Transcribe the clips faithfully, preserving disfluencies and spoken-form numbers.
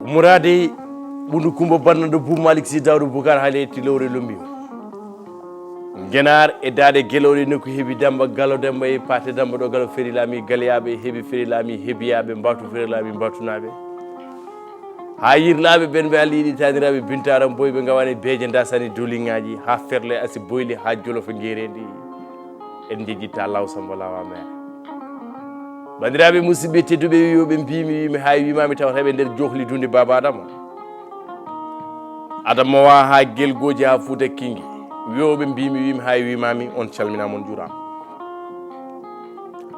Muraade ɓundu Kumba Banna ɗo Buu Malik Si Dawda Bukar Hale etti lowre lombi. Genaar e daade gelooɗe nokku heɓi Damba Galo Demba e Paate Damba ɗo Galo Feri Laami Galeyaaɓe heɓi Feri Laami Hebiyaaɓe Mbatu Feri Laami Mbatunaaɓe. Haa yirlaaɓe ɓen ɓe Allah yiɗi taaniraaɓe Binta Aram Boy ɓe ngawani beeje ndasani duuliŋaaji haa ferle asi boyli haa Jolof e Ngeereendi. En njejjitta Allahu Samba Lawa Meere. Banndiraaɓe musidɓe tedduɓe wi'ooɓe mbiimi wiimi haa wiimaami tawata ɓe nder johli dunde Baaba Adama. Adama wa haa gelgooji haa Fuuta Kinngi. Wi'ooɓe mbiimi wiimi haa wiimaami on calminaama on njuuraama.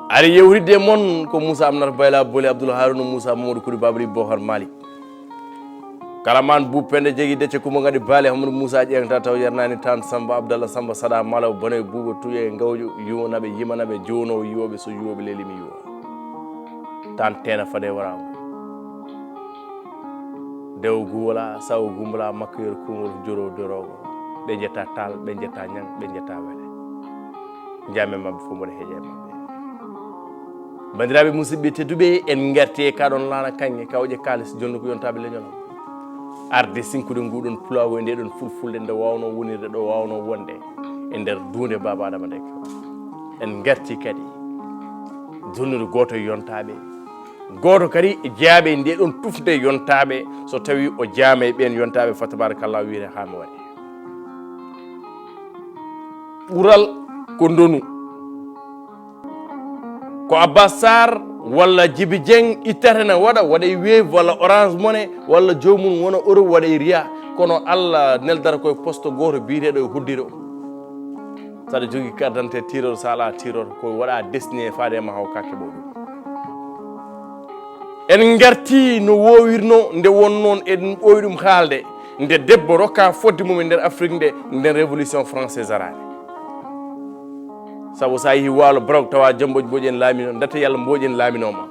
Ari yewtidde e mon ko Moussa Amnata Bayla Boli Abdoul Harouna Moussa Mamadou Koulibaly Bohar Malick. Kala man Buu Penda Jegi Decce Kumba Ngadi Baali Hamadu Muusa Ƴeeŋta taw yarnaani tan Samba Abdallah Samba Saɗa Malaw Banoy Buuba Tuye Ngawjo Yuwanaɓe Yimanaɓe Jownowo Yuwoɓe so Yuwoɓe Lelimi Yuwa tan teena fade waraango. Dewo guwala sawo gumbala makkoyor kungol joro dorogo. Ɓe jetta tal ɓe jetta ñang ɓe jetta wele. Jam e maɓɓe fof mboɗo heeƴa e maɓɓe. Banndiraaɓe musidɓe tedduɓe, en ngarti e kaɗon laana kaŋŋe kawƴe kaalis jonnuko yontaaɓe leñol am. Arde sinkude nguɗon pulawo e ndeɗon fulfulde nde wawno wonirde ɗo wawno wonde e nder duunde Baaba Adama nde. En ngarti kadi jonnude gooto e yontaaɓe gooto kadi e jeyaaɓe e ndeɗon tufde yontaaɓe so tawi o jaama e ɓen yontaaɓe fa tabarakallah wiyete haa mi waɗi. Ɓural ko ndonu. Ko Abbas Sarr walla Jibi Dieng ittata ne waɗa, waɗay Wave walla Orange Money walla joomum wona Europe waɗay Ria. Kono Allah neldata koye poste gooto biyeteeɗo e Huddiro. Saɗa jogii carte d'identité tiror, sa alaa tiror, ko waɗa destiné faade e ma haw ka keɓo ɗum. En ngarti no woowirno nde won noon eɗen ɓooyi ɗum haalde, nde debbo rokka fodde mum e nder Afrique nde, nden révolution française araade. Sabu sa yehi waalo Brok tawa Jombo Mboƴ en laamino, ndate Yalla Mboƴ en laaminooma.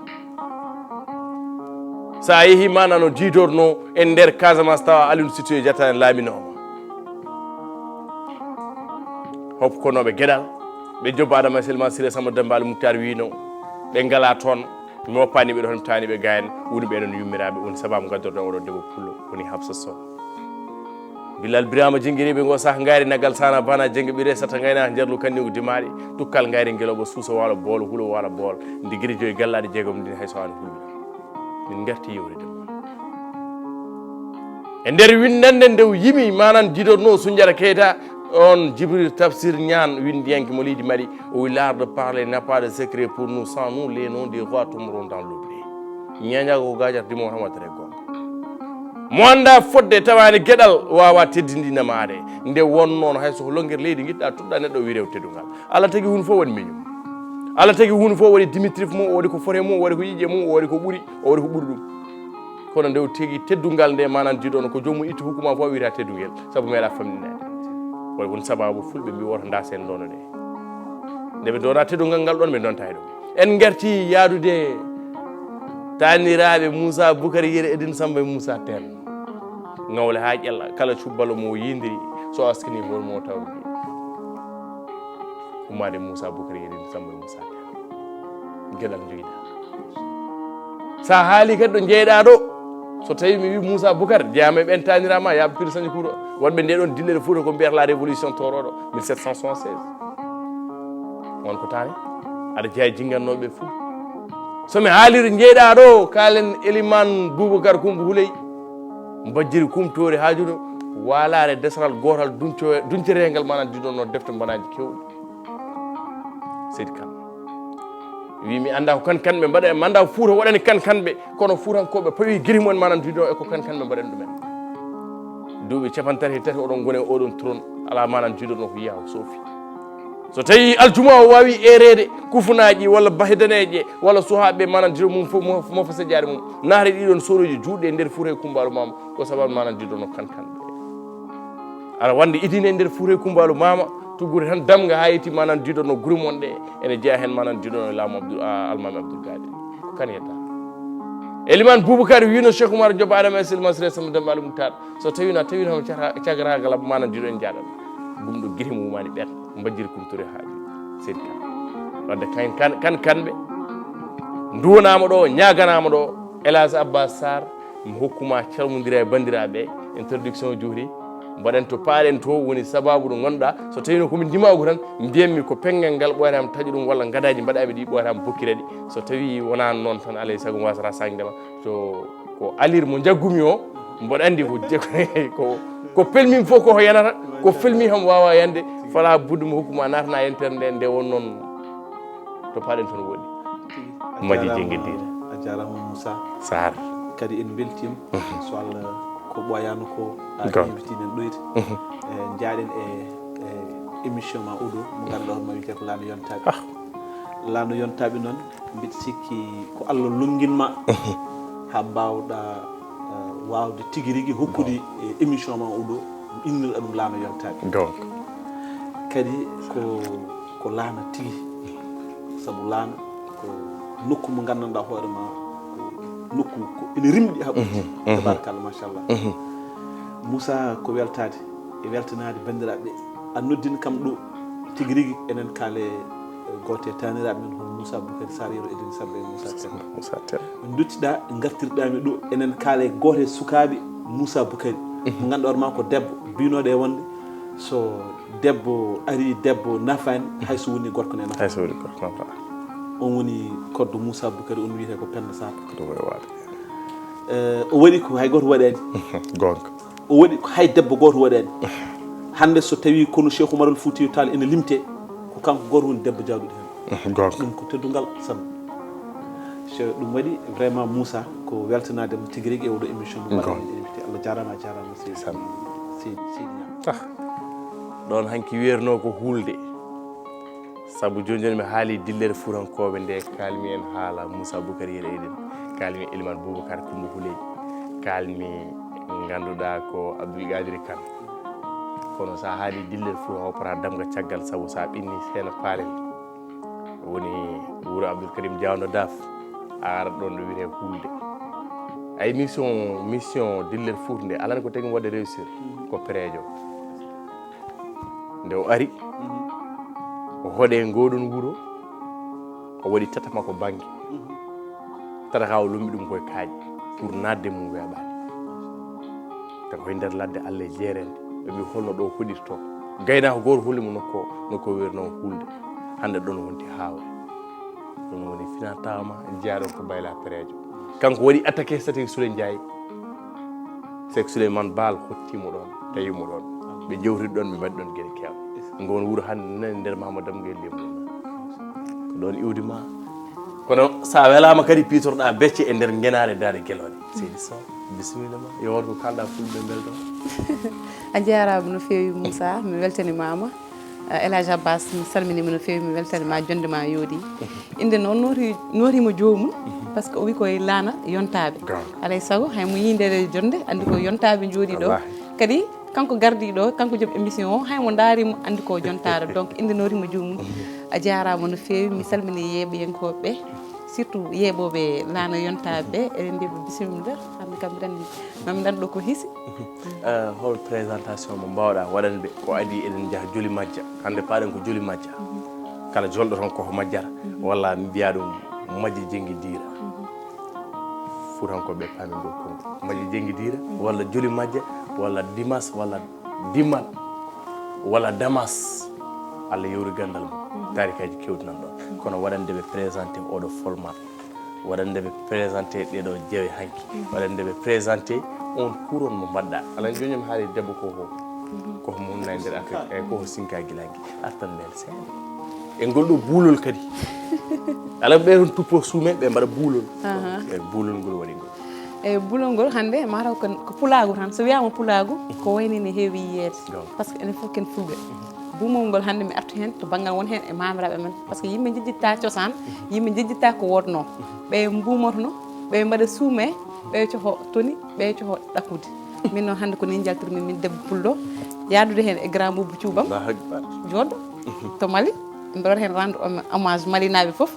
Sa yehi mana no jiidorno e nder Casamance tawa Aline Sitoé Diatta en laaminooma. Hop konooɓe geɗal, ɓe Jobba Adama Selma Siré Samba Dembaali Muktar wiino, ɓe ngala toon, mi woppaani ɓe ɗo, hono mi taani ɓe gaayen, woni ɓe noon yummiraaɓe, woni sabaabu ngaddoɗo oɗo debbo pullo, woni Hafsa Sow. Bilal Birama Jingiriɓe ngo sah ngayri nagal sana bana jenge ɓire sata ngayna jarlu kandi ko dimaɗi tukkal ngayri ngeloɓo suusa wala bool hulo wala bool ndigiri joyi gallaɗi jeegom ndin hay so an hulɓe min garti yewride mon. E nder windande nde o yimi manan didorno Sunjara Keita on Jibril Tafsir Ñaan windiyanke mo leydi Mali o wi l'art de parler n'a pas de secret pour nous, sans nous les noms des rois tomberont dans l'oubli. Ñañago ko gajar dimo tan waddere gonga. Mo annda fodde tawani geɗal wawa teddindinamaade nde won noon hay so ko longguer leydi giɗɗa tuɗɗa neɗɗo o wi rew teddungal. Allah tagi hunde fof waɗi miñum. Allah tagi hunde fof waɗi dimitrif mum o waɗi ko fote mum o waɗi ko ƴiƴƴe mum o waɗi ko ɓuuri o waɗi ko ɓuri ɗum. Kono nde o tegi teddungal nde manan jiɗono ko joomum itti hukuma fof wiyata teddungel sabu meeɗa famɗinede. Waɗi won sababu fulɓe mbi woto ndasen ndono ɗe. Nde ɓe ndona teddungal ngal ɗon ɓe ndonta e ɗum. En garti yaadude taaniraaɓe Moussa Boukary Yeri Edine Samba e Moussa Tène. Ŋawle haa ƴella kala cubbalo mo yindiri so askini hoore mo taw. Ummaade Moussa Boukary Yeri Edine Samba e Moussa Tène. Geɗal njoyda. Sa haali kadi ɗo jeyɗa ɗo so tawi mi wi Moussa Boukary jeyama e ɓen taanirama yaaɓe piri sañi kuuɗo wonɓe nde ɗon dillere Fuuta ko mbiyata la révolution toroɗo mille sept cent soixante-seize. On ko taani aɗa jeeya jinngannooɓe fof. So mi haaliri njeyɗaa ɗo kaalen Eliman Boubacar Koumba Houleye mbajjiri kumtoori haa jooni waalaare desaral gootal dunco- duncereengal maanaam diɗonno defte mbanaaji keewɗi. Seydi Kan wi mi annda ko kan kanɓe mbaɗa mi annda ko Fuuta waɗani kan kanɓe kono Fuutankooɓe pawi giri mumen maanaam diɗo e ko kan kanɓe mbaɗani ɗumen. Duuɓi capantati e tati oɗon ngoni e oɗon trône alaa maanaam jiiɗo no ko yiyaa ko soofi. So tawii aljuma o waawi eereede kufunaaji walla bahe daneeje walla suhaaɓe maanaam jiiɗo mum fof mo- mofo sejaare mum naata ɗiɗon soroji juutɗe e nder Fuuta e Kumbaalu Maama ko sababu maanaam jiiɗo no kankanɓe. Aɗa wonde idine e nder Fuuta e Kumbaalu Maama tuggude tan damga haa yetti maanaam jiiɗo no guri mon ɗe ene jeyaa heen maanaam jiiɗo no laamu Abdou- a- Almaami Abdoul Kadir. Ko kan yetta. Eliman Boubacar wiino Cheikh Oumar Diop Adama e Silma Siré Samba Demba Aliou Moutar so tawino a tawino homo cata- cagaraagal abba manan jiɗo en jaaɗal gumɗo gite mumani ɓen mbajjiri kumtore haaji seydi kan wadde kan kan kan kanɓe nduwanama ɗo ñaganama ɗo Elage Abbas Sarr mi hokkuma calmondira e banndiraaɓe, introduction juuri. Mbaɗen to paaɗen to, woni sababu ɗo ngannduɗaa, so tawino komi ndimaagu tan, mbiyanmi ko penngal ngal ɓooyata mi taƴa ɗum, walla gadaaji mbaɗaami ɗi ɓooyata mi bokkira ɗi. So tawi wonaa noon tan, alay sago mi wasata sañde ma. To ko alir mo njaggumi o, mboɗo anndi ko je-, ko, ko pelmin fof ko yanata, ko felmi ham wawa yande, fala budde mo hokkuma natana yentere nde, nde won noon to paɗen toon woɗɗi. Maji jengedira. A jarama Moussa. Sar. Kadi en beltima. So Allah ko ɓoyano ko a inviti men ɗoyde. E jaaɗen e, e émission ma oɗo mo ganduɗa hono ma wiyete ko laana yontaɓe. Laana yontaɓe noon, mbiɗa sikki ko Allah lonnginma haa mbaawɗa, eh, waawde tigi rigi hokkude, eh, émission ma oɗo, innirɗa ɗum laana yontaɓe. Donc. Kadi ko, ko laana tigi, sabu laana ko nokku mo nganndanɗaa hoore ma, ko nokku ko ene rimɗi haa ɓurti. Tabarakallah, machallah. Moussa, ko weltaade e weltanaade banndiraaɓe ɓe. A noddin kam ɗo tigi rigi, enen kaale, eh, gooto e taaniraaɓe men, hono Moussa Boukary Sarr, yero Edine Sarr e Moussa Tall. Moussa Tall. Min nduttiɗaa, ngartirɗaa mi ɗo, enen kaale gooto e sukaaɓe Moussa Boukary. Mo ngannduɗaa ma ko debbo, biynooɗo e wonde so debbo ari, debbo nafaani, hay so woni gorko ne nafaani. Hay so woni gorko nafaani. On woni koddo Moussa Boukary, on wiyetee ko Penda Sarr. Ko ɗum e waade. Eh, o waɗi ko hay gooto waɗaani. Goonga. O waɗi ko hay debbo gooto waɗaani. Hannde so tawii kono Cheikh Oumarul Foutiyou Tall ene limtee, ko kanko gooto woni debbo jawɗuɗo heen. Goonga. Ɗum ko teddungal, sabu so ɗum waɗi vraiment Moussa ko weltanaade mo tigi rigi e oɗo émission mo mbaɗen invité. Allah jaaraama, a jaaraama seydi. Seydi, seydi Niang. Ah. Ɗoon hanki wiyatnoo ko hulde. Sabu jooni jooni mi haali dillere fuutankooɓe nde kaalmi en haala Moussa Boukary Yero Edine, kaalmi Elimane Boubacar Coumba Houleye, kaalmi ngannduɗaa ko Abdoul Kadiri Kane. Kono so a haali dillere fuuta hoppata damga caggal, sabu so a ɓenni seena paalel, woni wuro Abdoul Karim Diawno Daf, a arat ɗoon ɗo wiyetee Hulde. Ay mission, mission dillere fuuta nde, alaa ko tagi mi waɗde réussir, ko pereejo. Nde o ari, o hoɗe ngoɗon wuro, o waɗi tata makko bannge. Tata ka o lombi ɗum koye kaaƴe pour naatde mum weeɓaani. Tawi koye nder ladde Allah e jeereende, ɓe mbi holno ɗo hoɗirto. Gaynaako gooto holli mo nokko, nokko wiyetnoo Hulde. Hannde ɗon wonti Haawre. Ɗum woni finataama jeyaaɗo ko Bayla Pereejo. Kanko waɗi attaqué Seek Souley Ndiaye. Seek Souleymane Baal hotti mo ɗoon, tawi mo ɗoon. Ɓe jewtiri ɗoon, ɓe mbaɗi ɗoon geɗe keewɗe. Ngoon wuro hannde nani nder Mamadou Dam Gueye Lemu. Ko ɗoon iwdi ma. Kono so a welaama kadi, piitorɗaa becce e nder ngenaare Daande Gelooɗe. Seydi Sow, bisimilla ma. Yo won ko kaalɗaa fulɓe mbelto. A jaaraama no feewi Moussa, mi weltanimaama. Eh, El Hadj Abbas, mi salminiima no feewi, mi weltaniima, jonnde ma yooɗi. Innde noon nooti, nootiima joomum, par ce que o wi koye laana yontaaɓe. Alaa e sago, hay mo yii ndee jonnde, anndi ko yontaaɓe njooɗii ɗo. Wallaahi. Kadi, kanko gardiiɗo, kanko joom émission o, hay mo ndaariima, anndi ko jontaaɗo. Donc, innde nootiima joomum. A jaaraama no feewi, mi salminii yeeɓiyankooɓe ɓe, surtout yeeɓooɓe laana yontaaɓe ɓe, eɗen mbiya ɓe bisimilla, hannde kam mbiɗa anndi, ma mi nanndu ɗo ko hisi. Eh, hol présentation mo mbaawɗaa waɗande ɓe? Ko adii eɗen njaha Joli Majja. Hannde paaɗen ko Joli Majja. Kala jolɗo toon koko majjata. Walla mi mbiya ɗum Majja Jenngi Diira. Fuutankooɓe paami ngol konngol. Majja Jenngi Diira, walla Joli Majja, walla Dimas, walla Dimal, walla Damas. Allah yewri ganndal mum. Taarikaaji keewɗi nan ɗoon. Kono waɗande ɓe présenté oɗo format. Waɗande ɓe présenté ɗeɗo jewe hanki. Waɗande ɓe présenté on kuuron mo mbaɗɗa. Alaa jooni mi haali debbo ko ko. Ko mo wonnaa e nder affaire. Eyi, ko ko sinka gila hanki. Artan men seeɗa. E ngol ɗo buulol kadi. Alaa ɓe ɗon tuppo suume, ɓe mbaɗa buulol. Aha. E buulol ngol waɗi ngol. E buulol ngol hannde, mataw ko, ko pulaagu tan. So wiyaama pulaagu, ko wayni ne heewi yiyeede. Donc. Par ce que enen fof ken fulɓe. Buumol ngol hannde mi artu heen to banngal won heen e maamiraaɓe men. Par ce que yimɓe njejjittaa cosaan, yimɓe njejjittaa ko woodnoo. Ɓe mbuumotno, ɓe mbaɗa suume, ɓe coho toni, ɓe coho ɗakkude. Min noon hannde ko nii njaltirmi min debbo pullo, yaadude heen e grand boubou cuubam. Allahu Akbar. Jooɗo to Mali, mbeɗa waɗa heen rendre hom-, hommage malinaaɓe fof.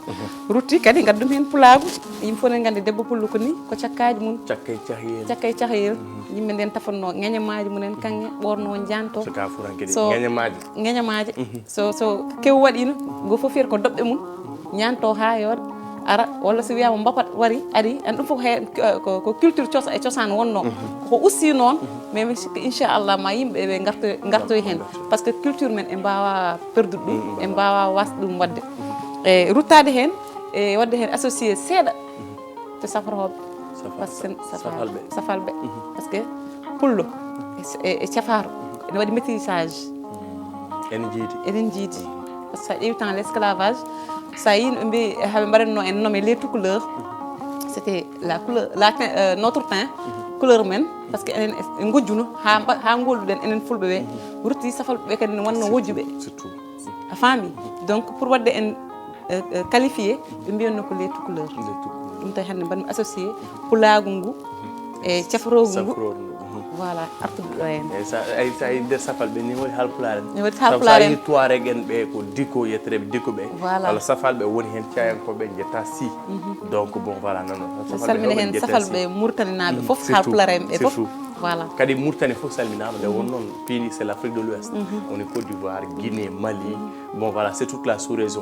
Rutti kadi ngaddumi heen pulaagu. Yimɓe fof ne nganndi debbo pullo ko nii, ko cakkaaji mum. Cakkay cahyel. Cakkay cahyel. Yimɓe nden tafatnoo ŋeñamaaji mum en kaŋŋe, ɓoornoo njanto. So ka fuuranke de, so ŋeñamaaji. Ŋeñamaaji. So, so kew waɗiino, go fof fiyata ko doɓɓe mum, ñaanto haa yooɗa, ara, walla so wiyaama mbapat wari, ari, en ɗum fof he, ko, ko culture cosa-, e cosaan wonnoo. Ko usti noon, mais mi sikki inchallah ma yimɓe ɓe ngartoy, ngartoy heen. Parce que culture men en mbaawa perdude ɗum, en mbaawa waasde ɗum waɗde. E ruttaade heen, e waɗde heen associé seeɗa to safarooɓe. Parce que safalɓe. Safalɓe. Parce que pullo e, e, e cafaro ene waɗi métissage. Ene jiidi. Enen jiidi. Parce que so a ƴeewi temps l'esclavage, so a yii no ɓe mbi haɓe mbaɗatno en nommé les tout couleurs, c'était la couleur, la tin-, euh, notre teint, couleur men, parce que enen e ngojjuno haa mba-, haa ngolluɗen enen fulɓe ɓe, rutti safalɓe ɓe kadi ne wonno wojjuɓe. Surtout. A faami? Donc pour waɗde en, euh, euh, qualifié, ɓe mbiyatno ko les tout couleurs. Les tout couleurs. Ɗum tawi hannde mbaɗmi associé pulaagu ngu e cafroogu ngu. Safroogu ngu. Voilà, artude ɗo heen. Eyi, sa, ay, sa yi nder safalɓe ni woni haalpulaar en. Ni woni haalpulaar en. Sabu sa yi tuareg en ɓe ko diko, yettereɓe diko ɓe. Voilà. Walla safalɓe woni heen cayankoɓe jetta si. Donc bon, voilà, non, non. Safalɓe salmina heen safalɓe murtaninaaɓe fof, surtout, haalpulaar en ɓe fof. Surtout. Voilà. Kadi Mauritanie fof salminaama, nde won noon piindi c'est l'Afrique de l'Ouest. Woni Côte d'Ivoire, Guinée, Mali. Bon, voilà, c'est toute la sous-région.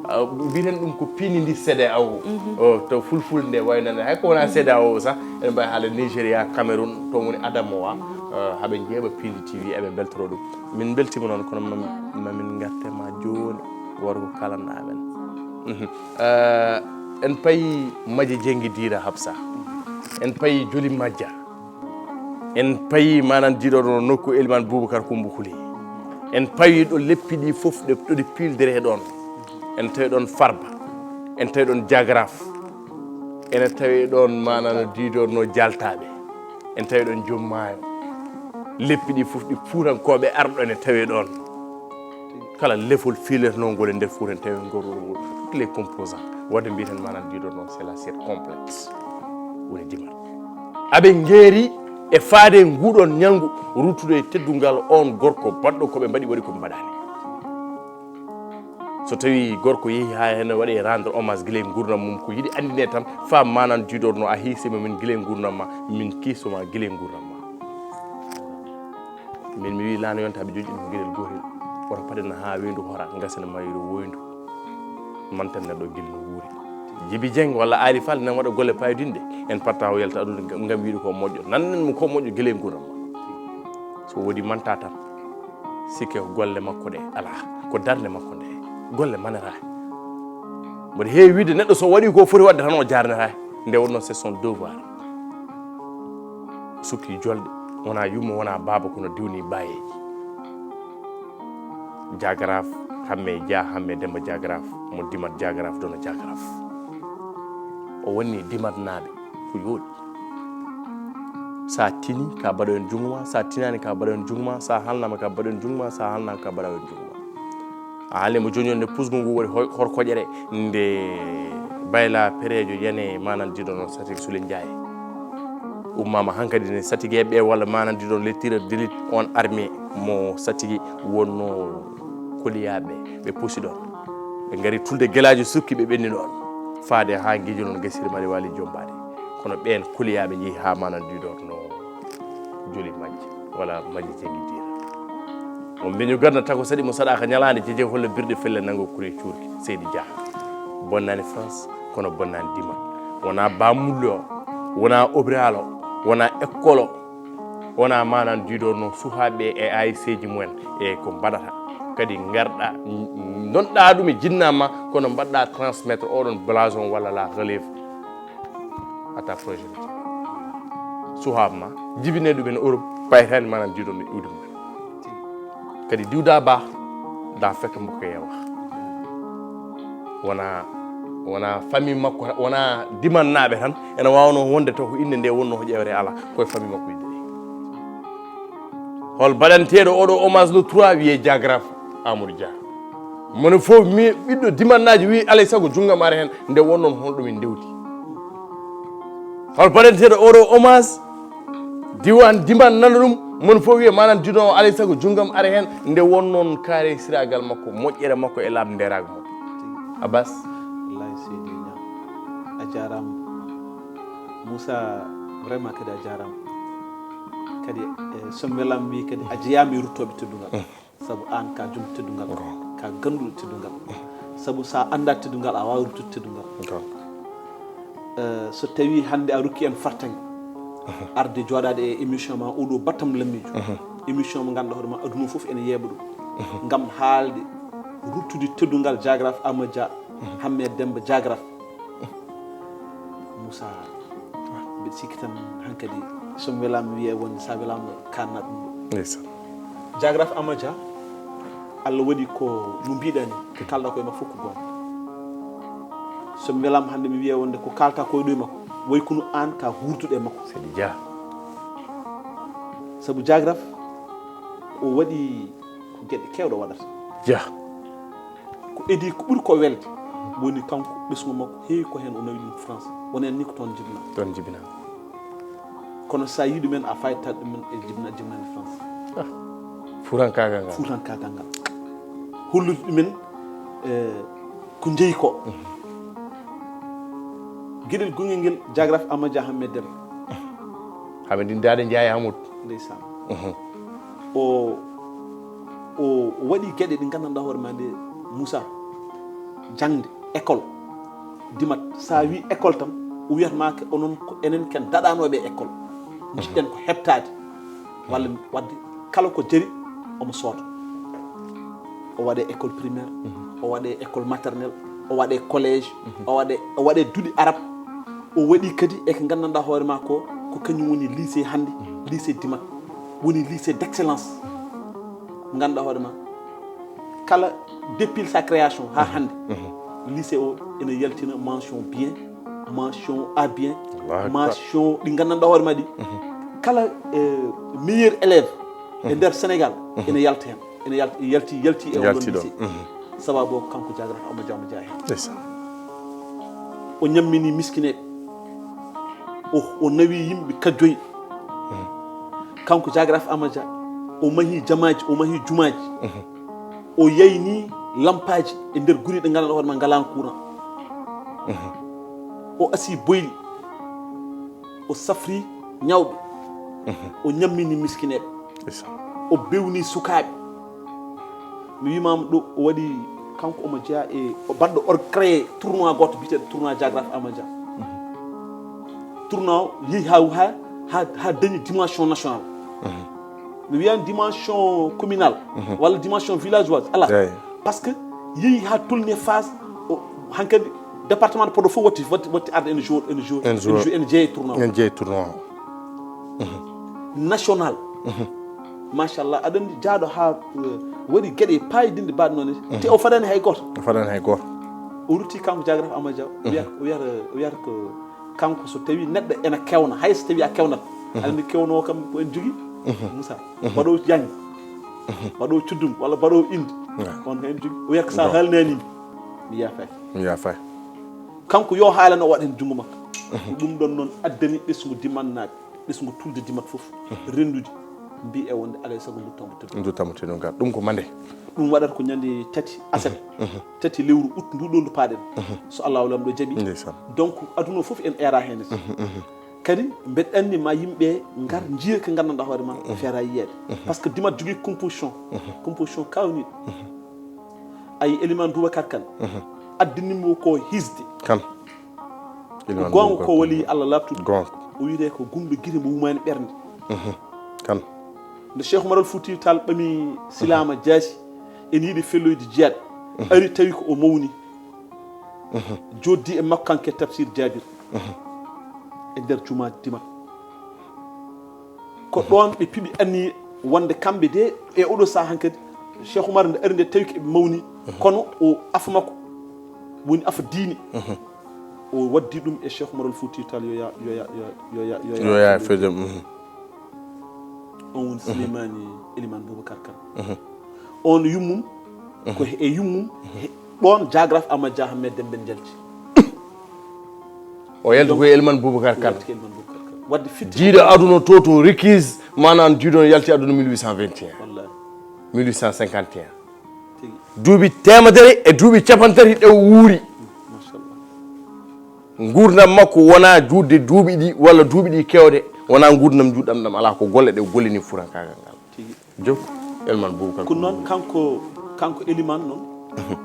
Euh, mbiyen ɗum ko piindi ndi CEDEAO. Euh, to fulfulde nde wayi nande. Hay ko wona CEDEAO sax, eɗen mbawi haala Nigeria, Cameroun, to woni Adamawa. Euh, haɓe njeeɓa piindi T V, eɓe mbeltoro ɗum. Min mbeltima noon, kono ma, ma min ngarte ma jooni, woto ko kalanɗa amen. Euh, en payi Maji Jengi Diira Habsa. En payi Joli Majja. En payi manan jiɗoɗo nokku Eliman Boubacar Koumba Khouli. En payi ɗo leppi ɗi fof ɗe, ɗo ɗi piildere ɗon. En tawi ɗon Farba. En tawi ɗon Jagraf. Ene tawi ɗon manan diidorno Jaltaɓe. En tawi ɗon Joom Maayo. Leppi ɗi fof ɗi Fuutankoɓe arɗo ene tawi ɗon. Kala lefol fiilerno ngol e nder Fuuta en tawi ngol, ngol, ngol, toutes les composants. Wadde mbiyen manan diidorno c'est l'assiette complète. Woni dimal. Aɓe ngeeri e faade nguɗon ñalngu ruttude e teddungal on gorko baɗɗo ko ɓe mbaɗi waɗi ko ɓe mbaɗani. So tawi gorko yehi ha hene waɗi rendre hommage gila e gurdam mum, ko yiɗi andine tan fa manan diidorno a hiisima min gila e gurdam ma, min kiisoma gila e gurdam ma. Min mi wi laana yonta ɓe joƴƴini ko gueɗel gotel. Woto paɗen ha weyndu hora, gasen mayru woyndu. Manten neɗɗo gilno wuuri. Jibi Jeng walla Ali Fall nan waɗa golle payodinɗe. En patta o yalta aduna ngam wiide ko moƴƴo. Nannen mo ko moƴƴo gila e nguuram ma. So wodi manta tan. Sikke ko golle makko ɗe ala. Ko darnde makko nde. Golle manata. Mboɗo heewi wiide neɗɗo so waɗi ko foti waɗde tan o jarnata. Nde wonno c'est son devoir. Sukki jolɗe, wona yumma, wona baaba, kono diwni bayeeji. Jagraf, Hamme Dia, Hamme Demba Jagraf, mo dimat Jagraf, dono Jagraf. O wonni dimat naaɓe, ko yooɗi. Sa tini, ka baɗo en jungo ma, sa tinani, ka baɗo en jungo ma, sa halnama, ka baɗo en jungo ma, sa halnama, ka baɗo en jungo ma. A haali mo joni joni nde pusgu ngu waɗi hoy-, horkoƴere nde bayla perejo yani manan diɗo noon Satik Sule Ndiaye. Ummama hankadi ne Satigeɓe walla manan diɗo les tireurs d'élite on armée mo Satigi wonno koliyaɓe ɓe pusi ɗon. Ɓe ngari tulde gelajo sukki ɓe ɓenni ɗon. Faade ha gijo noon gasiri mari wali jombade. Kono ɓen koliyaɓe jeehi ha manan diɗo no Joli majji, wala majji janngi diina. On mbeñu gadna tako saɗi mo saɗaka ñalaande jeje holla birɗe felle nango kure cuurki. Seydi Dia. Bonnani France, kono bonnani dimal. Wona bamullo, wona obral, wona école, wona manan dido no suhaɓe e A S C ji mumen e ko mbaɗata. Kadi ngarɗa, donɗa ɗum e jinnama, kono mbaɗɗa transmettre oɗon blason walla la relève. Atta projet. Suhab ma, jibine ɗum en Europe, paytani manan dido no iwdi mumen. Kadi diwda ba, da fekk mbokko yewa. Wona, wona famille makko, wona dimannaɓe tan, ena wawno wonde to ko inde nde wonno ko ƴewre ala, koye famille makko yidde. Hol baɗanteɗo oɗo hommage le trois wiye Jagraf Amadou Dia. Moni fof mi ɓiɗɗo dimannaji wi alay sago junggam ara hen nde wonnon hol ɗum en ndewti. Hol baɗanteɗo oɗo hommage diwan diman nana ɗum mon fof wiye manan dino alay sago junggam ara hen nde wonnon kaare siragal makko moƴƴere makko e laaɓ nderago makko. Abbas. Wallahi Seydi Niang a jarama. Moussa vraiment kadi a jarama. Kadi e sommelam wi kadi a jeyama e ruttoɓe teddungal. Sabu an ka joom teddungal, ka ganduɗo teddungal. Sabu sa anda teddungal a wawa ruttude teddungal. Eh, so tawii hannde a rokki en fartaŋŋe arde jooɗaade e émission ma oɗo battam lammiijo, émission mo ngannduɗaa hoore ma aduna fof ene yeeɓa ɗum, ngam haalde ruttude teddungal Jaagraaf Amadou Dia, Hammet Demmba Jaagraaf. Moussa, mbiɗa sikki tan hankadi so mi welaama mi wiya wonde so a welaama kaanna ɗum ɗo. Ndeysaan. Jaagraaf Amadou Dia, Allah waɗi ko no mbiɗa ni, ko kaalɗa koye makko fof ko goonga. So mi welaama hannde mi wiya wonde ko kaalta koye ɗo e makko, way kono aan ka huurduɗo e makko. Seydi Dia. Sabu Jaagraaf o waɗi ko geɗe keewɗe waɗata. Dia. Ko edi ko ɓuri ko welde woni kanko ɓesngu makko heewi ko heen o nawi ɗum France. Wona en ni ko toon jibinaa. Toon jibinaa. Kono so a yii ɗumen a faytat ɗumen e jibna jibnande France. Ah, fuutankaagal ngal. Fuutankaagal ngal. Hollude ɗumen, eh, ko njeyi ko. Geɗel gongel ngel Jaagraaf Amadou Dia Hammet Demmba. Hammet Demmba Njaay Hammet. Ndeysaan. O, o, o waɗi geɗe ɗe nganndanɗaa hoore ma nde Moussa. Jaŋde, école. Dimat, so a wii école tan, o wiyat ma ke onon ko enen ken daɗanooɓe e école. Njiɗɗen ko heɓtaade. Walla waɗde kala ko jari omo soota. O waɗe école primaire, o waɗe école maternelle, o waɗe collège, o waɗe, o waɗe duɗe arab. O waɗi kadi e ko nganndanɗaa hoore ma ko, ko kañum woni lycée hannde, lycée Dimat, woni lycée d'excellence. Ngannduɗaa hoore ma, kala depuis sa création haa hannde, lycée o ene yaltina mention bien, mention A bien, Allahu akbar. Mention ɗi nganndanɗaa hoore ma ɗi. Kala, eh, meilleur élève e nder Sénégal ene yalta heen. Ene yalti, yalti, yalti e oɗon lycée. Sababu o ko kanko Jaagraaf Amadou Dia Hammet Dia heen. Ndeysaan. O ñammini miskineeɓe. O, o nawi yimɓe kajjoyi. Kanko Jaagraaf Amadou Dia, o mahi jamaaji, o mahi jumaaji. O yayni lampaaji e nder gure ɗe nganndanɗaa hoore ma ngalaano courant. O asi boyli. O safri ñawɓe. O ñammini miskineeɓe. Ndeysaan. O bewni sukaaɓe. Mi wiimaama ɗo o waɗi, kanko omo jeyaa e, o baɗɗo or créé tournoi gooto biyeteeɗo tournoi Jaagraaf Amadou Dia. Tournoi o yehi haa, haa, haa, haa dañi dimension nationale. Mi wiyan dimension communale walla dimension villageoise, alaa. Eey. Parce que yehi haa tolni phase o, hankadi département de Podor fof watti, watti, watti arde ene jour, ene jour, ene jour, ene jeeya e tournoi o. Ene jeeya e tournoi o. National. Machallah, aɗa anndi jaaɗo haa, eh, waɗi geɗe paayodinɗe mbaɗe noon. Te o fadani hay gooto. O fadani hay gooto. O rutti kanko Jaagraaf Amadou Dia, o wiyata, o wiyata, o wiyata ko kanko so tawi neɗɗo ene kewna, hay so tawi a kewnat. Aɗa anndi kewno o kam ko en jogii, Moussa. Mbaɗo jannge, mbaɗo cuddum, walla mbaɗo inde. On ko en jogii. O wiyata ko so a haalnani mi, mi yaafaaki. Mi yaafaaki. Kanko yo haalano o waɗa heen junngo makko. Ko ɗum ɗoon noon addani ɓesngu Dimannaaɓe, ɓesngu Tulde Dimat fof, renndude, mbiye wonde alaa e sago nduttaamo teddungal. Nduttaamo teddungal. Ɗum ko mande. Ɗum waɗata ko ñande tati aset, tati lewru ut ndu ɗo ndu paaɗen. So Allahu Laamɗo jaɓi. Ndeysaan. Donc, aduna o fof en eera heen. Kadi, mbeɗa anndi ma yimɓe ngar njiya ko nganndanɗaa hoore ma feera yiyeede. Parce que Dimat jogii composition. Composition kaawniiɗo. Ayi, Elimaan Boubacar Kane. Addani mo ko hisde. Kan. Ko goonga ko wali Allah laaɓtuɗo. Goonga. O wiyetee ko gumɗo gite mo wumaani ɓernde. Kan. Nde Cheikh Oumar Al Fouti Tall ɓami silaama jaasi, ene yiɗi felloyde jiyaat. Ari tawi ko o mawni. Jooɗdi e makko kanko e Tafsir Jaabir. E nder jumaa Dimat. Ko ɗoon ɓe piɓi anniye wonde kamɓe de e oɗo sahaa hankadi Cheikh Oumar nde ari nde tawi ko eɓe mawni, kono o afa makko woni afa diine. O waddi ɗum e Cheikh Oumar Al Fouti Tall yo ya, yo ya, yo ya, yo ya, yo ya, yo ya fedde. On woni Souleymane Elimane Boubacar Kane. On yummum ko e yummum, he, ɗoon Jaagraaf Amadou Dia Hammet Demmba njalti. O yalti ko e Elimane Boubacar Kane. Yalti ko Elimane Boubacar Kane. Wadde fitte jiiɗo aduna to, to requise, maanaam jiiɗo no yalti aduna mille huit cent vingt et un. Wallaahi. Mille huit cent cinquante et un. Tigi. Duuɓi teemedere e duuɓi cappanɗe tati ɗe o wuuri. Machallah. Nguurndam makko wonaa juutde duuɓi ɗi, walla duuɓi ɗi keewde, wonaa nguurndam juutɗam ɗam, alaa ko golle ɗe o gollini fuutankaagal ngal. Tigi. Jokku, Elimane Boubacar. Ko noon kanko, kanko Elimane noon,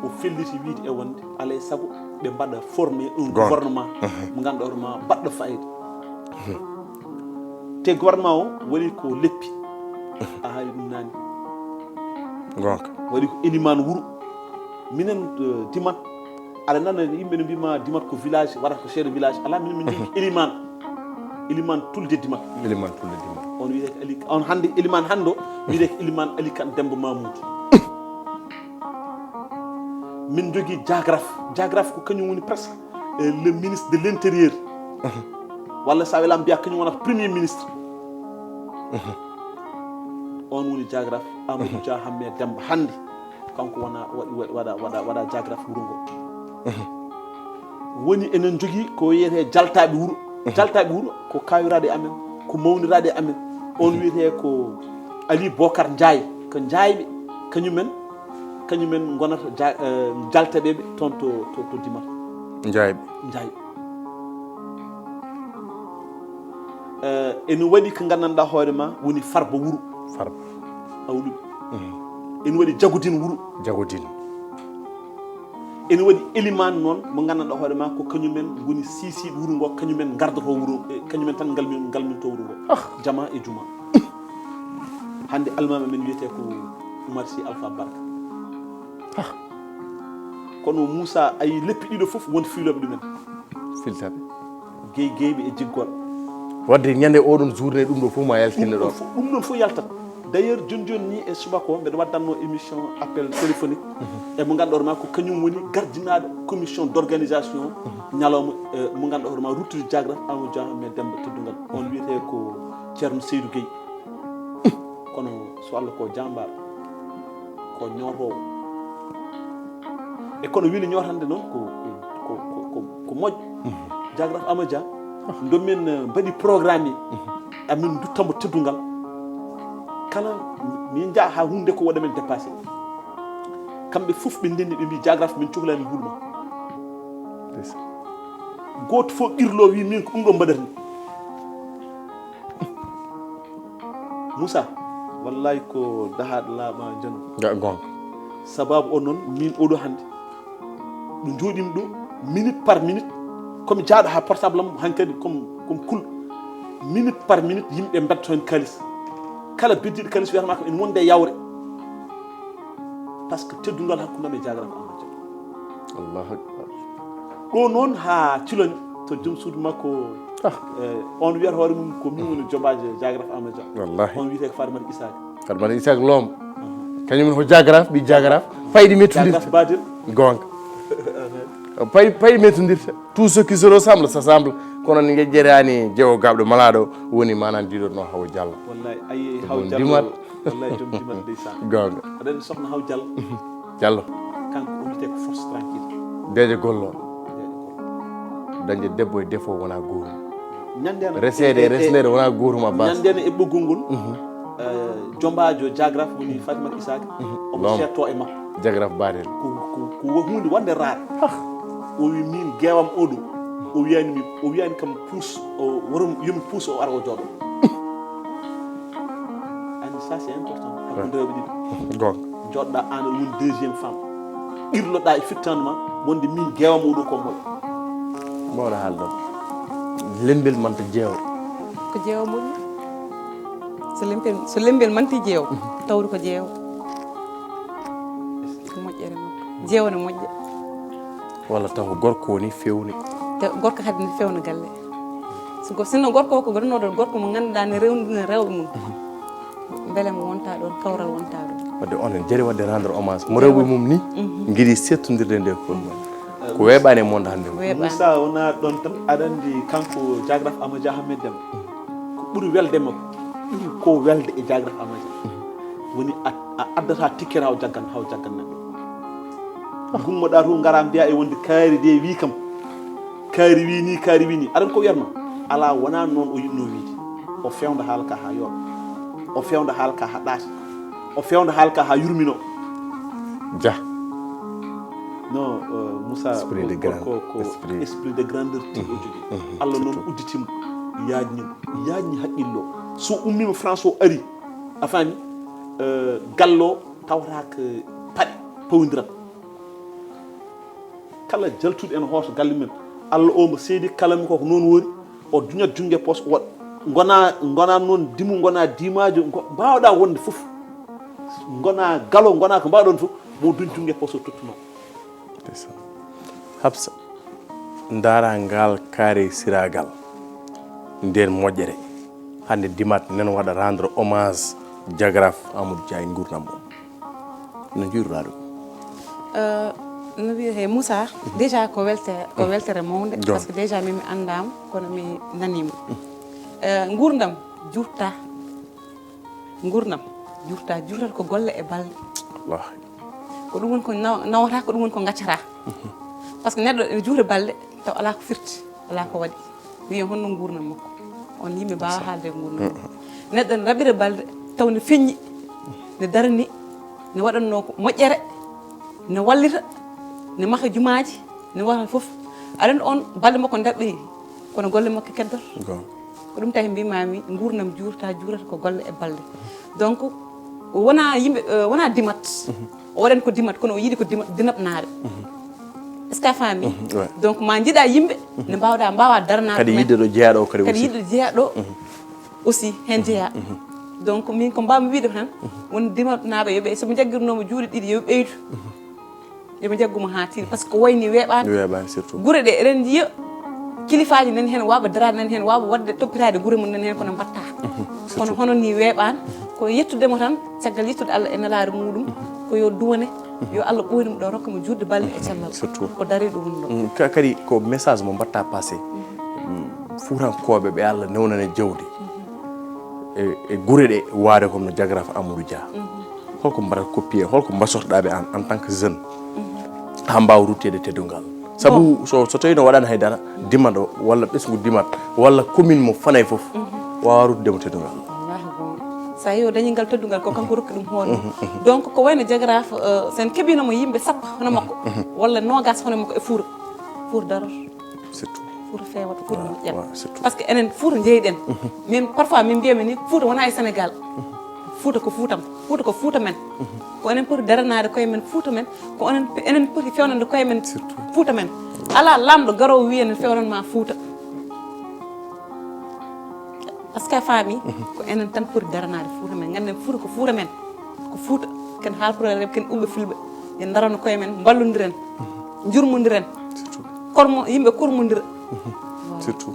o felliti wiide e wonde alaa e sago ɓe mbaɗa formé un gouvernement mo ngannduɗaa hoore ma baɗɗo fayida. Te gouvernement o waɗi ko leppi. A haali ɗum naani. Gonka. Waɗi ko eliman wuro. Minen, eh, Dimat, aɗa nana yimɓe no mbima Dimat ko village, wata ko chef de village. Ala, minen min jogii eliman. Eliman tulde Dimat. Eliman tulde Dimat. On wiyete ko Ali, on hannde eliman hannde o wiyete ko eliman Ali Kan Demba Mamoudou. Min jogii jagraf. Jagraf ko kañum woni presque, eh, le ministre de l'intérieur. Walla sa welama mbiya kañum wonata premier ministre. On woni jagraf Amadou Dia Hamme Demba hannde. Kanko wona waɗi, waɗa, waɗa, waɗa jagraf wuro ngo. Woni enen jogii ko wiyete jaltaɓe wuro. Jaltaɓe wuro ko kawiraɗe amen, ko mawniraɗe amen. On wiyete ko Ali Bokar Ndiaye, ko Ndiaye ɓe, kañumen, kañumen ngonata ja-, eh, jaltaɓeɓe toon to, to, to Dimat. Ndiaye ɓe. Ndiaye. Eh, ene waɗi ko nganndanɗaa hoore ma woni Farba wuro. Farba. Awluɓe. Ene waɗi Jagodin wuro. Jagodin. Ene waɗi eliman noon mo nganndanɗaa hoore ma ko kañumen ngoni siisiiɓe wuro ngo, kañumen ngardoto wuro, eh, kañumen tan ngalmin-, ngalminto wuro ngo. Jama e juma. Hannde almaami men wiyetee ko Oumar Sy Alpha Barka. Kono Moussa, a yii leppi ɗiɗo fof won fiilooɓe ɗumen. Filtaɓe. Gey geyɓe e jiggol. Wadde ñande oɗon journée ɗum ɗo fof ma yaltine Ɗum ɗon ɗon. fof, ɗum ɗon fof yaltat. D'ailleurs, joni joni ni e subaka o mbeɗa waddanno émission appel téléphonique. E mo ngannduɗaa hoore ma ko kañum woni gardinaaɗo commission d'organisation ñalawma, eh, mo ngannduɗaa hoore ma ruttude jagraf Amadou Dia Hamme Demba Teddungal. On wiyetee ko Ceerno Seydou Gueye. Kono so Allah ko jambaar, ko ñootoowo. E kono wiyde ñootande noon ko, ko, ko, ko, ko, ko moƴƴo. Jagraf Amadou Dia, ndo min, eh, mbaɗi programme e amin duttambo teddungal. Kala min njaha haa hunde ko waɗa men dépassé. Kamɓe fof ɓe ndenni ɓe mbi jagraf min cohlani hulma. Gooto fof ɓirlo wi min ko ɗum ɗo mbaɗata ni. Moussa, wallahi ko dahaɗo laaɓa jano. Ga gonga. Sababu o noon min oɗo hannde ɗo jooɗimi ɗo, minute par minute, komi jaaɗo haa portable am hankadi comme, comme kul. Minute par minute yimɓe mbetto heen kalis. Kala beddiɗo kalis wiyatama ko ene wonde e yawre. Par ce que teddungal hakkunde am e jaagoraaɗo Amadou Dia. Allahu akbar. Ɗo noon haa Ciloñ to joom suudu makko, eh, on wiyata hoore mum ko min woni jombaajo jaagoraaɗo Amadou Dia. Wallahi. On wiyetee ko Farmata Isaac. Farmata Isaac Loom. Kañum woni ko jaagoraaɗo, ɓii jaagoraaɗo. Payɗi mettondirta. Jaagoraaɗo Badel. Gonga. Pay-, payɗi mettondirta. Tout ce qui se ressemble, s'assemble. Kono ni ngejjeraani jewo gaɓɗo malaaɗo woni manan diɗo no Hawa Diallo. Wallahi, ayi Ko Hawa ɗum Diallo. Dimat. Wallahi joom Dimat ndeysaan. Gonga. Aɗa anndi sohna Hawa Diallo. Diallo. Kanko o wiyetee ko force tranquille. Deejo gollo. Dañde debbo e defo wona goomu. Ñande ana Reseede e e- e- resleede wona gootum Abbas. Ñande ana e ɓoggol ngol, eh, jombaajo jaagoraaɗo woni Fatimata Isaac. Omo Loom. Seetto e makko. Jaagoraaɗo Badel. Ko, ko, ko huunde wonde raar. O wi min geewam oɗo. O wiyani mi, o wiyani kam puus, o waro yomi puus o ara o jooɗo. Anndi ça c'est important. Hakkunde rewɓe ɗiɗi. Gonga. Jooɗɗa aan woni deuxième femme. Ɓirloɗa e fittande ma wonde min geewam oɗo ko moƴƴo. Mawɗo haalɗon. Lembel manta jeewo. Ko jeewo moƴƴi. So lembel, so lembel manti jeewo, tawde ko jeewo. Ko moƴƴere makko. Jeewo ne moƴƴa. Walla taw ko gorko woni fewni. Te gorko kadi ne fewna galle. So go-, sinno gorko o ko gonnoɗo gorko mo ngannduɗaa ne rewndina rewɓe mum. Mbele mo wonta ɗon, kawral wonta ɗon. Wadde onon jari wadde rendre hommage. Mo rewɓe mum ni, ngiɗi settondirde nde ko ɗum. Ko weeɓaani e monde hannde o. Weeɓaani. Moussa wona ɗon tan, aɗa anndi kanko jaagoraaɗo Amadou Dia Hamme Demba. Ko ɓuri welde makko, ɓuri ko welde e jaagoraaɗo Amadou Dia. Woni a, a addata ticket haw jaggan, haw jaggan neɗɗo. Gummoɗa to ngara mbiya e wonde kaari de wi kam. Kaari wi ni, kaari wi ni. Aɗa anndi ko wiyatma? Alaa, wona noon o yiɗno wiide. O fewndo haala ka haa yooɗa. O fewndo haala ka haa ɗaati. O fewndo haala ka haa yurmino. Dia. Non, euh, Moussa, Esprit ko, de ko, grand-, ko, ko esprit. Esprit de grandeur tigi o jogii. Mhm. Allah noon Surtout. udditimo, yaajnimo, yaajni haqqillo. So ummima France o ari, a faami, euh, gallo tawata ko paɗe pawdirat. Kala jaltuɗo ene hooto galle men. Allah o mbo seedi kala mi koko noon woni. O duñat junnge pos, o waɗ-, ngona, ngona noon dimu, ngona dimaajo, ngo-, mbaawɗa wonde fof. Ngona galo, ngona ko mbaawɗon fof, mo duñ junnge pos o tottuma. Ndeysaan. Habsa, ndaara ngal kaare siragal nder moƴƴere. Hannde dimat nen waɗa rendre hommage Jagraf Amadou Dia e nguurndam mum. No njuurɗaa ɗum? Euh, no wiyetee Moussa, déjà ko welte ko weltere mawnde. Parce que déjà min mi anndaama, kono mi naniima. Euh, nguurndam juurta. Nguurndam juurta, juurtat ko golle e balɗe. Wallaahi. Ko ɗum woni ko naw- nawata, ko ɗum woni ko ngaccata. Parce que neɗɗo ene juura balɗe taw alaa ko firti, alaa ko waɗi. Wiya honno nguurndam makko. On yimɓe mbaawa haalde e nguurndam makko. Neɗɗo ene raɓira balɗe taw ne feññi, ne darani, ne waɗatnoo ko moƴƴere, ne wallita, ne maha jumaaji, ne waɗa fof. Aɗa anndi on balɗe makko ndaɓɓiri, kono golle makko keddor. Ko ɗum tawi mbimami nguurndam juurta, juurata ko golle e balɗe. Donc wona yimɓe, euh, wona dimat. O waɗani ko dimat, kono o yiɗi ko dima- dinatnaaɓe. Est-ce que a faami? Donc ma njiɗa yimɓe ne mbawɗa, mbawa daranaade Kadi ɗumen. Yiɗde ɗo jeyaɗo o kadi Kadi aussi. Yiɗde jeyaɗo aussi hen jeya. Donc min ko mbawmi wiide tan, won dimatnaaɓe yoɓe, soɓe jaggirnoma juuɗe ɗiɗi yoɓe ɓeydu. Yoɓe jaggu mo ha tiiɗi, parce que ko wayni weeɓaani. Weeɓaani surtout. Gure ɗe eɗen njiya kilifaaji nan heen, waaɓa daraade nan heen, waaɓa waɗde toppitaade gure mum nan heen, kono mbaɗta. Kono hono ni weeɓaani. Ko yettude mo tan, caggal yettude Allah e nelaare muɗum, ko yo duwane, yo Allah ɓooynu mo ɗo, rokka mo juutde balɗe e cellal. Surtout. Ko dariiɗo woni ɗo. Mm, ka- kadi ko message mo mbaɗta passé. Mm, fuutankooɓe ɓe Allah newnani jawdi e, e gure ɗe waade comme no Jagraf Amadou Dia. Holko mbaɗata copier, holko mbasorɗa ɓe an en tant que jeune, haa mbaawa rutteede teddungal? Sabu so, so tawii no waɗaani hay dara, dimat o walla ɓesngu dimat walla commune mo fanay fof waawa ruttude mo teddungal. Wallaahi goonga. So a yii o dañi ngal teddungal ko kanko rokki ɗum hoore mum. Donc ko wayno Jagraf, euh, so en keɓiino mo yimɓe sappo hono makko walla noogas hono makko e Fuuta, Fuuta daroto. Surtout. Fuuta feewat, Fuuta moƴƴat. Waaw, surtout. Parce que enen Fuuta njeyɗen. Min parfois min mbiyami ni Fuuta wona e Sénégal. Fuuta ko Fuutam. Fuuta ko Fuuta men. Ko enen poti daranaade koye men Fuuta men. Ko enen, enen poti fewnande koye men Fuuta men. Alaa laamɗo garoowo wiya ne fewnanma Fuuta. Parce que a faami, ko enen tan poti daranaade Fuuta men. Ngannden Fuuta ko Fuuta men. Ko Fuuta, ken haalpulaar rewɓe, ken ɓuɓɓe fulɓe. En darano koye men, mballondiren, njurmondiren. Kormo, yimɓe kormondira. Surtout.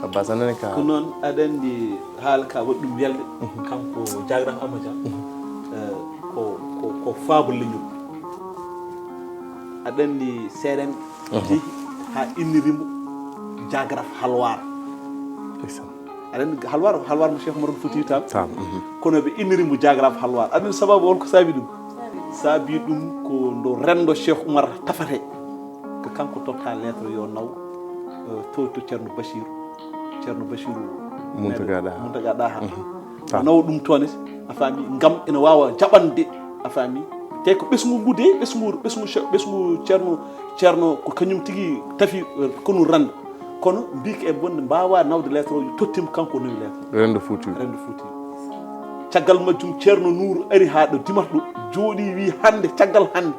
Abbas, a nani ka? Ko noon, aɗa anndi haala ka waɗi ɗum welde. Kanko Jagraf Amadou Dia, eh, ko, ko, ko faabo leñol. Aɗa anndi seerenɓe jehi haa innirimo Jagraf Halwar. Ndeysaan. Aɗa anndi Halwar, Halwar mo Cheikh Oumar Foutiyou Tall. Tall, mhm. Kono ɓe innirimo Jagraf Halwar. Aɗa anndi sababu on ko saabi ɗum? Saabi ɗum ko ndo renndo Cheikh Oumar tafate. Ko kanko totta lettre yo naw, eh, to, to Ceerno Bachir. Ceerno Bachir Mountaga Daha. Mountaga Daha. Mhm. O nawa ɗum toon, a faami, ngam ina waawa jaɓande, a faami. Te ko ɓesngu ngu de, ɓesngu, ɓesngu, ɓesngu Ceerno, Ceerno ko kañum tigi tafi, eh, konu renndo. Kono mbiiki e bonde mbaawa nawde lettre o, tottiima kanko o nawi lettre. Renndo Fuuti. Renndo Fuuti. Caggal majjum Ceerno Nuuru ari haa ɗo dimat ɗo, jooɗi wi hannde, caggal hannde,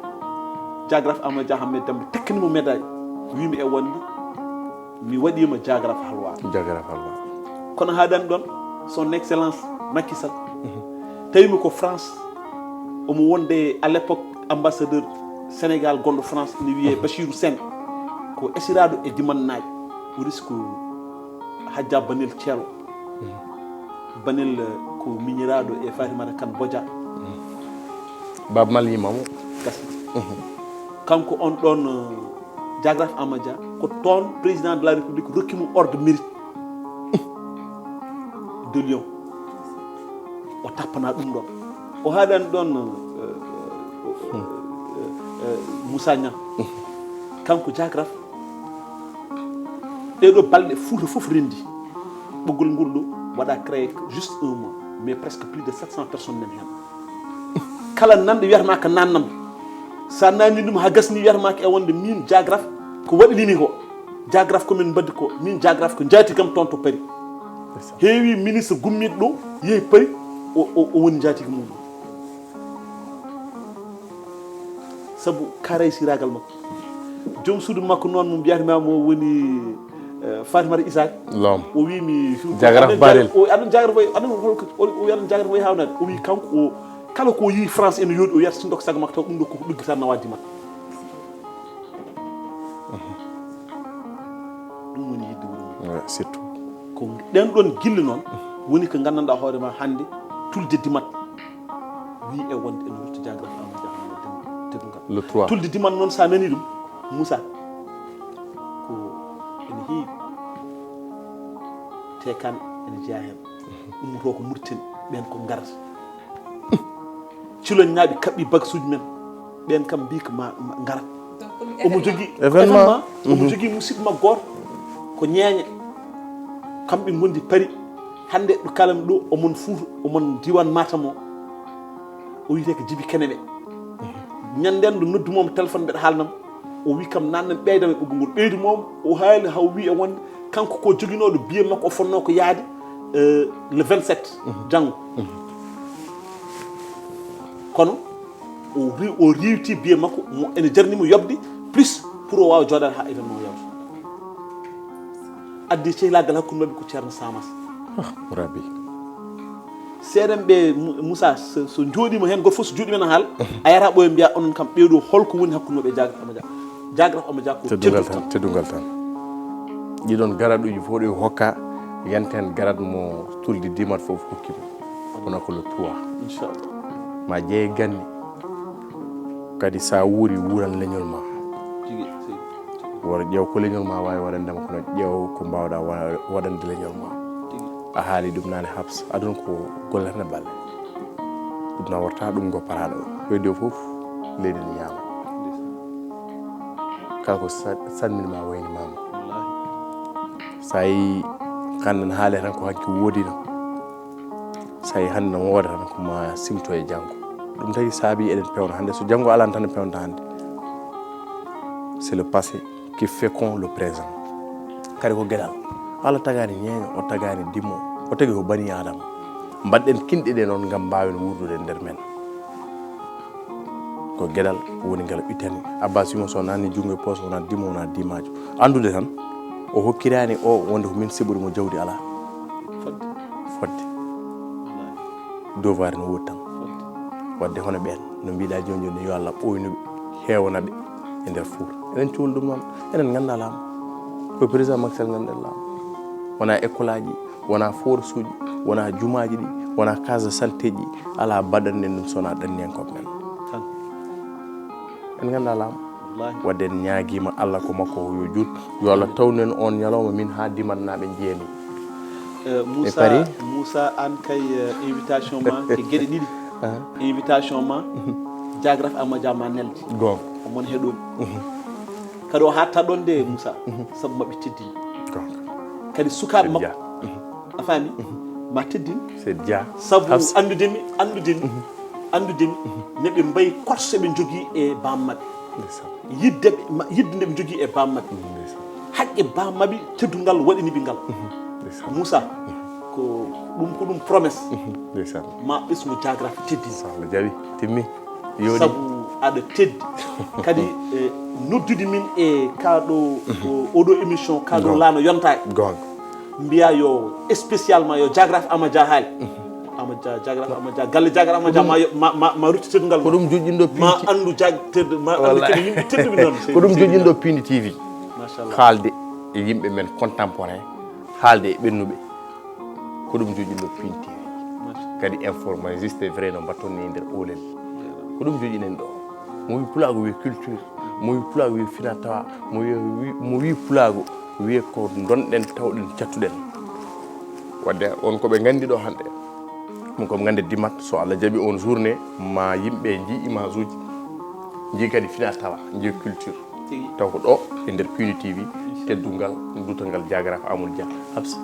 Jagraf Amadou Dia Hammet Demba tekkani mo médaille. Wimi e wonde mi waɗiima Jagraf Halwar. Jagraf Halwar. Kono haaɗani ɗoon, son excellence Macky Sall, tawimi ko France, omo wonde à l'époque ambassadeur Sénégal gonɗo France, ne wiyee Bachirou Sène, ko esiraaɗo e dimannaaɓe, o resi ko Hadja Banel Thiero. Banel, eh, ko miñiraaɗo e Fatimata Kane Bodia. Baaba Maal yimaamo. Gasi. Kanko on ɗoon, eh, Jagraf Amadou Dia, ko toon président de la République rokki mo ordre mérite de Lion. O tappana ɗum ɗoon. O haaɗani ɗoon, eh, eh, eh, eh, Moussa Niang. Kanko Jagraf, ɗee ɗoo balɗe Fuuta fof renndi. Ɓoggol ngol ɗo waɗa créé juste un mois, mais presque plus de sept cents personnes nani heen. Kala nanɗo wiyatma ko nannam. Sa nanni ɗum ha gasni wiyatma ko e wonde min Jagraf ko waɗanimi ko. Jagraf ko min mbaddi ko. Min Jagraf ko njaati kam toon to Paris. Heewi ministre gummiiɗo ɗo yehi Paris, o, o, o woni njaatigi muɗum. Sabu karay siragal makko. Joom suudu makko noon mo mbiyatmi ma mo woni eh, Fatimata Isaak. Lom. O wi mi Jagraf Barel. O aɗon jagraf way aɗon holko o wi aɗon jagraf way hawnade o wi kanko o kala ko yi France ene yooɗi o wiyata sinno ko sago makko taw ɗum ɗo koko ɗuggitan nawa dimat. Ɗum woni yidde wuro ngo. Surtout. Ko ɗen ɗon gille noon woni ko nganndanɗaa hoore ma hannde tulde dimat wi e wonde ene rutti jagraf ama jahana teddungal. Le trois. Tulde dimat noon so a nani ɗum Moussa ko ene heewi te kan ene jeya heen ummoto ko murten ɓen ko ngarata ciloñnaaɓe kaɓɓi bagasuuji men ɓeen kam mbiyi ko ma ngarat omo jogii événement omo jogii musidɗo makko gooto ko ñeeña kamɓe ngondi pari hannde ɗo kalan ɗo omon fuuta omon diwan matam o o wiyetee ko jibi kene ɓe ñanden ɗo noddumomo téléphone mbeɗa haalnam o wi kam nannan ɓeydam e ɓoggol ngol ɓeydi moom o haali haw wi e wonde kanko ko joginooɗo biye makko o fonnoo ko yaade le vingt-sept janngo kono o riwti biye makko mo ene jarnimo yobde plus pour o wawa jooɗade ha événement yawta addi cehlaagal hakkunde maɓɓe ko ceerno samas rabbi seeɗen ɓe moussa so jooɗima hen goto fof so jooɗima hen haal a yata ɓoye mbiya onon kam ɓeeɗo holko woni hakkunde maɓɓe jagraf amaja jagraf amaja ko teddugal tan teddugal tan ɗiɗon garaɗuji fof ɗo hokka yanten garat mo tulde dimat fof hokkimo kono ko le trois inchallah ma jeeye ganni kadi sa wuuri wuuran leñol ma wora ƴeew ko leñol ma wawi waɗandema kono ƴeew ko mbawɗa waɗande leñol ma a haali ɗum nane habs aduna ko gollerne balle ɗum na worta ɗum gopparaɗo heddi o foof leydi ne ñaama kala ko sanmin ma wayni mama sa yi kanɗen haale tan ko hanki woodino so tawi hannde no wooda tan ko ma simto e janngo ɗum tagi saabi eɗen pewna hannde so janngo alani tan en pewnata hannde c'est le passé qui fécond le présent kadi ko geɗal allah tagani ñeeño o tagani dimo o tagi ko bani adama mbaɗɗen kinɗe ɗe noon ngam mbawen wuurdude e nder men ko geɗal woni ngal ittani abbas yuma so nanni junngo e poos wona dimo wona dimajo anndude tan o hokkirani o wonde ko min seɓori mo jawdi ala fodde devoir no woodi tan wadde hono ɓen no mbiɗa joni joni yo allah ɓoynuɓe hewanaɓe e nder fuuta enen cuhol ɗum noon enen ganda laamu ko président makisal ganden laamu wona école aji wona force uji wona jumaji ɗi wona case de santé ji ala baɗanɗen ɗum sona ɗanniyankoɓe men en ganda laamu wadde en ñaaguima allah ko makko o yo juut yo allah tawnu en on ñalawma min ha dimatnaɓe jeemi moussa moussa an kay invitation ma e gueɗe ɗiɗi invitation ma jagraf amaja ma nelde gonga omon heɗomi kadi o hatta ɗon de moussa saabu maɓɓe teddini kadi sukaɓe makko a faami ma teddin c'est dia saabu andudemi andudemi andudemi neɓe mbayi korse ɓe jogui e bammaɓe yidde yidde ndeɓe jogui e bammaɓe haqqe bammaɓe teddungal waɗiniɓe ngal moussa ko ɗum ko ɗum promesse ma ɓesngu jagrafe teddini allah jaɓi timmi yooɗi sabu aɗa teddi kadi e noddude min e kaɗo oɗo émission kaɗo laano yontaɓe gonga mbiya yo spécialement yo jagraf ama dia haali ama dia jagraf ama dia galle jagraf ama dia ma yo- ma- ma- ma ruttu teddungal ko ɗum joƴƴinɗo ma pinti andu jag tedd ma andu kadi yimɓe tedduɓe noon ko ɗum joƴƴinɗo pindi tv machallah haalde e yimɓe men contemporain haalde e ɓennuɓe ko ɗum joƴƴinɗo pindi tv kadi information juste et vrai no mbatton ni e nder olel ko ɗum joƴƴinen ɗo mo wi pulaagu wi culture mo wi pulaagu wi fina tawa mo wi mo wi pulaagu wiye ko donɗen tawɗen cattuɗen wadde on koɓe gandi ɗo hande ɗum koɓe gandi dimat so allah jaaɓi on journée ma yimɓe ji image uji ji kadi fina tawa ji culture taw ko ɗo e nder pini tv teddungal dutalngal jagraf amadou dia habsa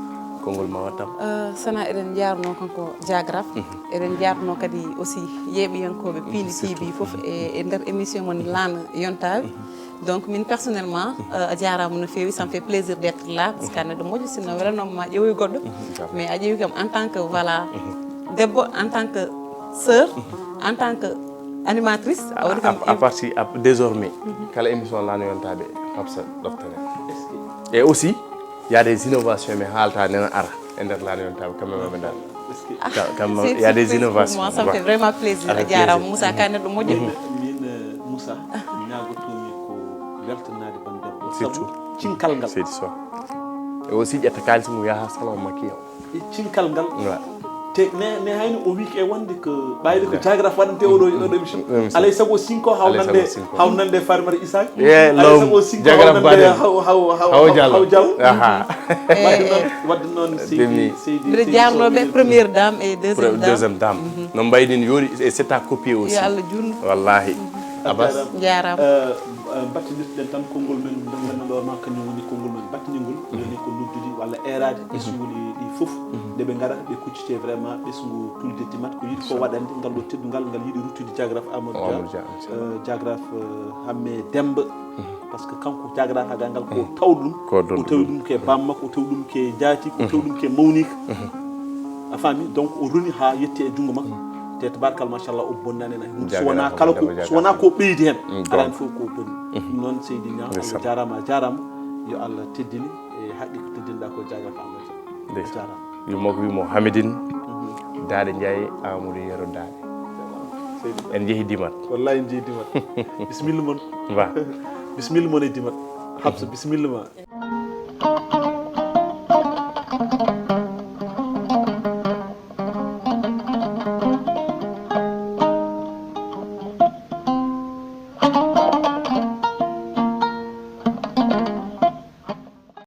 konngol ma wattam sana eɗen jarno kanko jagraf eɗen jarno kadi aussi yeeɓiyankoɓe pini tv foof e e nder émission mon laana yontaɓe donc min personnellement a jarama no fewi ça me fait plaisir d'être là parce que a neɗɗo moƴƴo sinno welanoma ma ƴewoy goɗɗo mais a ƴewi kam en tant que voilà debbo en tant que sœur en tant que Animatrice, a waɗi kam à partir désormais, kala émission Laana Yontaɓe, Hafsa ɗoftane. Et aussi, il y a des innovations, mais haalta nena ara e nder Laana Yontaɓe, quand même, maɓe ndaar. Ka- quand même, il y a des innovations. Ça me fait vraiment plaisir. Avec plaisir. Moussa Kane, ɗum moƴƴi. Min, eh, Moussa, ñaagotoomi ko weltanaade banndiraaɓe. Surtout. Cinkal ngal. C'est ça. Et aussi, ƴetta kaalis mum yaha salon maquillage. E cinkal ngal. Te ne ne hayno o wiki e wonde ko ɓayde ko jagraf waɗante oɗo oɗo émission. Alay sago sinko hawnande hawnande Farmata Isaac. Alay sago sinko hawnande haw haw haw haw Diallo. Wadde noon wadde noon seydi seydi seydi mbiɗa jarnoɓe première dame et deuxième dame. Deuxième dame. No mbaydi no yooɗi et c'est à copier aussi. Yo Allah junnu. Wallahi. Abbas. Jarama. Battinirɗen tan konngol men ngal gandanɗo ma kañum woni konngol men battiningol. Woni ko noddude walla eeraade ɓesnguuli ɗi fof. Nde ɓe ngara ɓe kuccite vraiment ɓesngu tulde timat ko yiɗi ko waɗande ngal ɗo teddungal ngal yiɗi ruttude jagraf Amadou Dia. Jagraf Hamme Demba. Parce que kanko jagraf agal ngal ko tawɗo ɗum. Ko tawi ɗum ke bamma ko tawi ɗum ke jaati ko tawi ɗum ke mawnika. A faami donc o roni ha yetti e junngo makko. Te tabarkal machallah o bonnani en hay hunde so wona kala ko so wona ko ɓeydi hen. Alani fof ko bonni. Ɗum noon seydi ña Allah jarama a jarama. Yo Allah teddini e haqqi ko teddinɗa ko jagal ko Allah jarama. Yumma ko wimo Hamidine. Daaɗe Njaay Amadou Yero Daaɗe. En jeehi Dimat. Wallahi en jeehi Dimat. Bisimilla mon. Ba. Bisimilla mon e Dimat. Habsa bisimilla ma.